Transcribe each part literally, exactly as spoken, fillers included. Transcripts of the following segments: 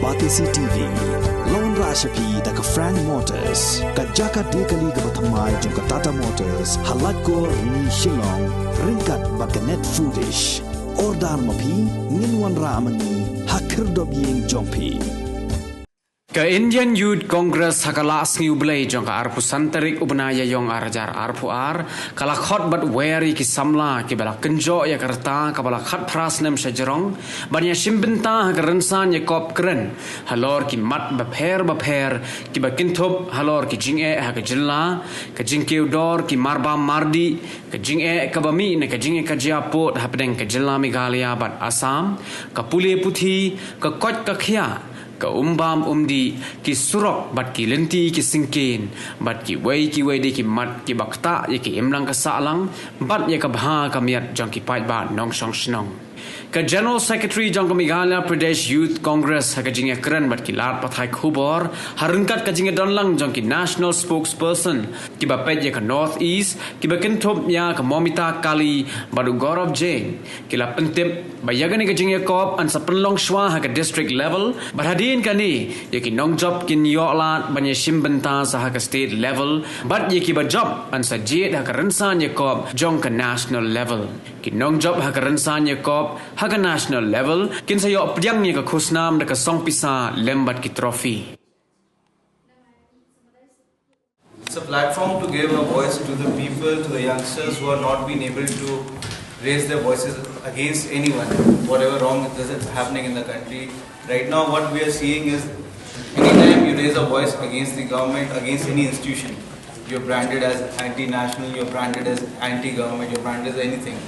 Batesi T V. Long ra sha phi da ka Frank Motors, ka jaka de kali kaba thymmai jong ka Tata Motors, ha Laitkor Rni Shillong, ryngkat bad ka Net Foodish. Order ma phi, ngin wanrah ma ngi ha khyrdop ïing jong phi. Ka Indian Youth Congress ha ka la sngi U Blei jong ka arphew san tarik u bnai Ïaïong ar hajar arphew ar, ka la khot bad wer ïa ki samla kiba la kynjoh ïa ka rta kaba la khatphra snem sha jrong, ban ïashim bynta ha ka rynsan ïakop kren halor ki mat bapher bapher kiba kynthup halor ki jingeh ha ka jylla, ka jingkiew dor ki marbam mardih, ka jingeh kaba mih na ka jingeh ka jia pud hapdeng ka jylla Meghalaya bad Assam, ka pule puthi, ka koit ka khiah, ka um bam um dih, ki surok bad ki lynti ki syngkien, bad kiwei kiwei de ki mat kiba ktah ïa ki imlang ka sahlang, bad ïa ka bha ka miat jong ki paidbah nongshong shnong. Ka General Secretary jong ka Meghalaya Pradesh Youth Congress ha ka jingïakren bad ki lad pathai khubor, ha ryngkat ka jingïadonlang jong ki National Spokesperson kiba peit ïa ka North East, kiba kynthup ïa ka Momita Kali bad u Gaurav Jain, ki la pyntip ba ïa kane ka jingïakop yn sa pynlong shuwa ha ka district level, bad hadien kane ïa ki nongjop kin ïoh lad ban ïashim bynta sa ha ka state level, bad ïa kiba jop yn sa jied ha ka rynsan ïakop jong ka national level. Ki nongjop ha ka rynsan ïakop ha ka national level kin sa ïoh pdiang ïa ka khusnam da ka song pisa lem bad ki trophy. It's a platform to give a voice to the people, to the youngsters who are not being able to raise their voices against anyone, whatever wrong is happening in the country. Right now, what we are seeing is, anytime you raise a voice against the government, against any institution, you're branded as anti-national, you're branded as anti-government, you're branded as anything.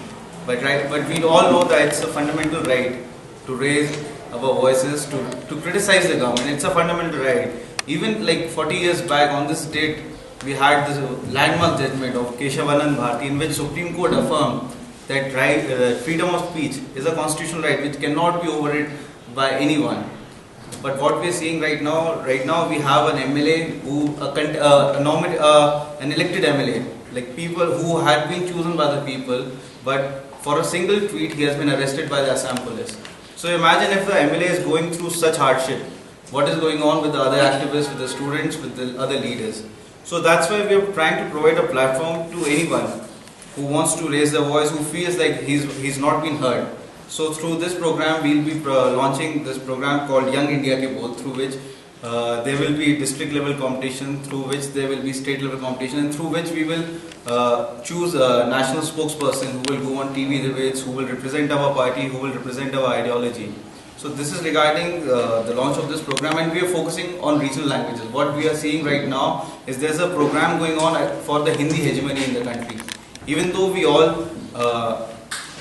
But right, but we all know that it's a fundamental right to raise our voices, to, to criticize the government. It's a fundamental right. Even, like, forty years back on this date, we had this landmark judgment of Keshav Anand Bharti, in which Supreme Court affirmed that right, uh, freedom of speech is a constitutional right which cannot be overridden by anyone. But what we're seeing right now, right now we have an M L A who, a con-, uh, a nomin-, uh, an elected M L A, like, people who had been chosen by the people, but for a single tweet he has been arrested by the Assam police. So imagine if the M L A is going through such hardship, what is going on with the other activists, with the students, with the other leaders? So that's why we are trying to provide a platform to anyone who wants to raise their voice, who feels like he's, he's not been heard. So through this program, we'll be, uh, launching this program called Young India Ke Bol, through which, uh, there will be district level competition, through which there will be state level competition, and through which we will, uh, choose a national spokesperson who will go on T V debates, who will represent our party, who will represent our ideology. So this is regarding, uh, the launch of this program, and we are focusing on regional languages. What we are seeing right now is there's a program going on, uh, for the Hindi hegemony in the country. Even though we all, uh,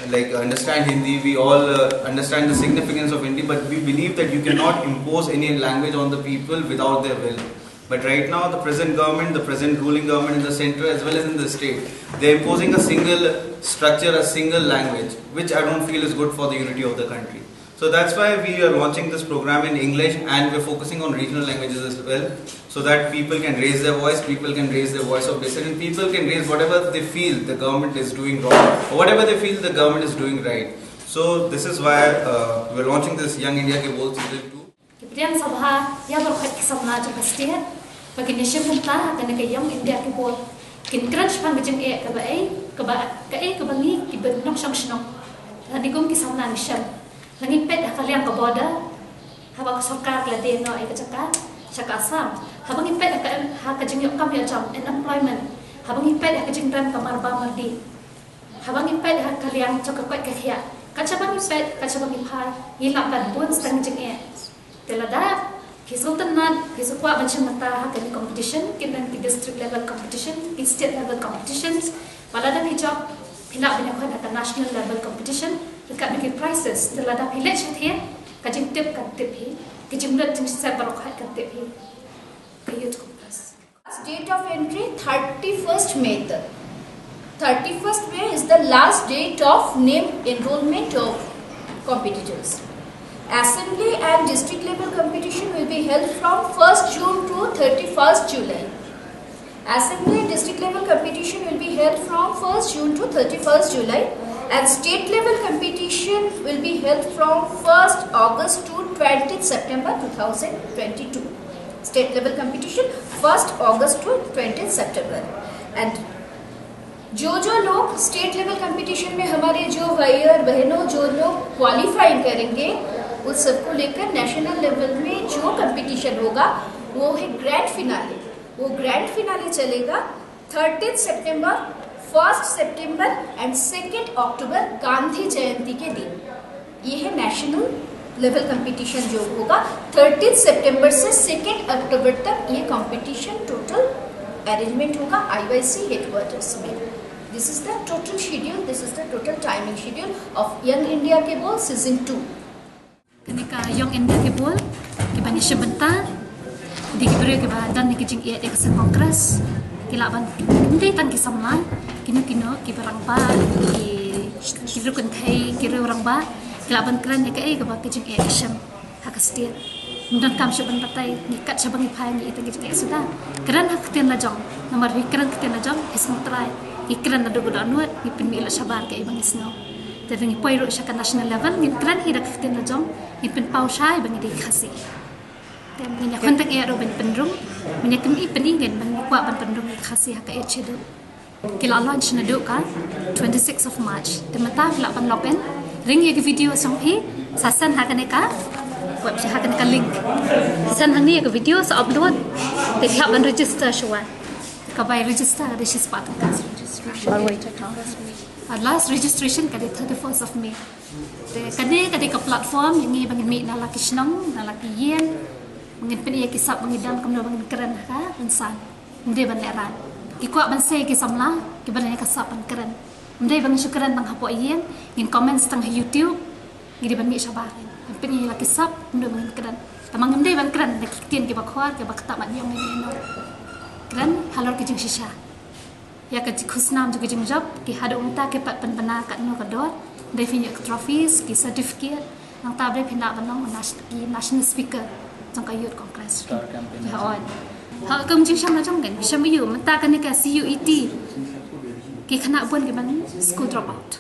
like, understand Hindi, we all, uh, understand the significance of Hindi, but we believe that you cannot impose any language on the people without their will. But right now, the present government, the present ruling government in the center as well as in the state, they're imposing a single structure, a single language, which I don't feel is good for the unity of the country. So that's why we are launching this program in English, and we're focusing on regional languages as well, so that people can raise their voice, people can raise their voice of dissent, and people can raise whatever they feel the government is doing wrong, or whatever they feel the government is doing right. So this is why, uh, we're launching this Young India Ke Bol season two. Ki pdiang sabha ïa baroh ki samla jong ka state ba kin ïashim bynta ha kane ka Young India Ke Bol. Kin kren shaphang ka jingeh kaba ei, kaba, kaei kaba ngi kiba nongshong shnong, lane kum ki samla ngi shem. La ngi peit ha ka liang ka border, haba ka sorkar ka la die noh ïa ka jaka sha ka Assam. Haba ngi peit ha ka, ha ka jingïoh kam ïoh jam, unemployment. Haba ngi peit ha ka jingrem ka marbam mardih. Haba ngi peit ha ka liang jong ka koit ka khiah, kat shaba ngi peit, kat shaba ngi phai, ngi lap bad bun stang jingeh. Te lada phi sngewtynnat, phi sngewkwah ban shim bynta ha kane ka competition, kin don ki district level competition, ki state level competitions. Bad lada phi jop, phi lah ban ïakhun ha ka national level competition ryngkat bad ki prizes. Te lada phi leit shatei, ka jingtip kan tip hi, ka jinglut jingsep baroh kan tip hi. Ka Youth Congress. Last date of entry, thirty-first May tak. Thirty-first May is the last date of name enrollment of competitors. Assembly and district level competition will be held from first June to thirty-first July. Assembly and district level competition will be held from first June to thirty-first July, and state level competition will be held from first August to twentieth September two thousand twenty-two. State level competition first August to twentieth September. And जो जो लोग स्टेट लेवल कंपटीशन में हमारे जो भाई और बहनों जो लोग क्वालिफाई करेंगे, उस सबको लेकर नेशनल लेवल में जो कंपटीशन होगा, वो है ग्रैंड फिनाले। वो ग्रैंड फिनाले चलेगा थर्टीथ सितंबर, फर्स्ट सितंबर एंड सेकेंड अक्टूबर, गांधी जयंती के दिन। ये है नेशनल लेवल कंपटीशन जो होगा थर्टीथ सितंबर से सेकेंड अक्टूबर तक। ये कंपटीशन टोटल अरेंजमेंट होगा आईवाईसी हेडक्वार्टर्स में। This is the total schedule, this is the total timing schedule of Young India Ki Bawl season two. Kane ka Young India Ki Bawl, kiba ngi shim bynta, ki dei ki briew kiba don ïa ka jingïeit ïa ka seng Congress. Ki lah ban, ym dei tang ki samla, kino kino, kiba rangbah, ki, ki riew kynthei, ki riew rangbah, ki lah ban kren ïa kaei kaba ka jingïeit ka shem ha ka state. Ym donkam shuh ban batai, ngi kat shaba ngi phai ngi ïeit ïa ka jingïeit suda. Kren ha ka ktien la jong, namar phi kren ka ktien la jong, phi sngewthuh. Ngi kren naduh ka dohnud, ngi pynmih lut shabar kaei ba ngi sngew. Te ngi poi ruh sha ka national level, ngin kren hi da ka ktien la jong, ngin pynpaw shai ba ngi dei Khasi. Te ngin ïa khun tang ïa ruh ban pynrung, ngin ïa kynmaw pynrung, ngin ban kwah ban pynrung ïa Khasi ha ka eighth schedule. Ki la launch naduh ka twenty-sixth of March. Te mynta phi lah ban log in, ring ïa ka video song phi, sa send ha kane ka website, ha kane ka link. Send hangne ïa ka video sa upload. Te phi hap ban register shuwa. Ka bai register ka dei shispah tyngka. Last registration ka dei thirty-first of May. Te kane ka dei ka platform ïa ngi ba ngin mih na la ki shnong, na la ki ïing, ba ngin pyni ïa ki sap ba ngi don, kumno ba ngin kren ha ka rynsan. Ym dei ban lehraiñ. Ki kwah ban sei ki samla kiba don ïa ka sap ban kren. Ym dei ba ngin shu kren tang hapoh ïing, ngin comment tang ha YouTube. Ngi dei ban mih shabar, ngin pyni ïa la ki sap kumno ba ngin kren. Tangba ngim dei ban kren da ki ktien kiba khor, kiba ktah mat biang ïa ngi, no. Kren halor ki jingshisha. Ïa ka khusnam jong ka jingjop, ki haduh mynta ki pat pynbna katno ka dor, dei phin ïoh ki trophies, ki certificate, nangta dei phin lah ban long nas-, ki national speaker jong ka Youth Congress. Star campaign. Ïa, oi. Ha ka kum jingshem la jong ngi, shem ïa u, mynta kane ka C U E T, ki khynnah bun kiban school drop out.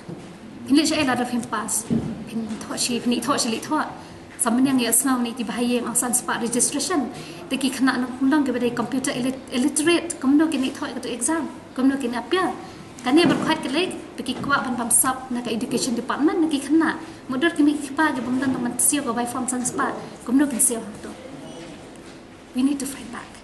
Phin leit shaei lada phim pass? Phin thoh shi, phin leit thoh shi, leit thoh. Sa mynta ngi ïohsngew ngi ïa ki bahaïing, ang san spah registration. Te ki khynnah nongkyndong kiba dei computer illit-, illiterate, kumno kin leit thoh ïa kato exam, kumno kin appear? Kane baroh kawei ki lei, ba ki kwah ban bam sap na ka education department na ki khynnah. Mutdur ki mei ki pa kiba ym don tang ban siew ka bai form san spah, kumno kin siew hangto? We need to fight back.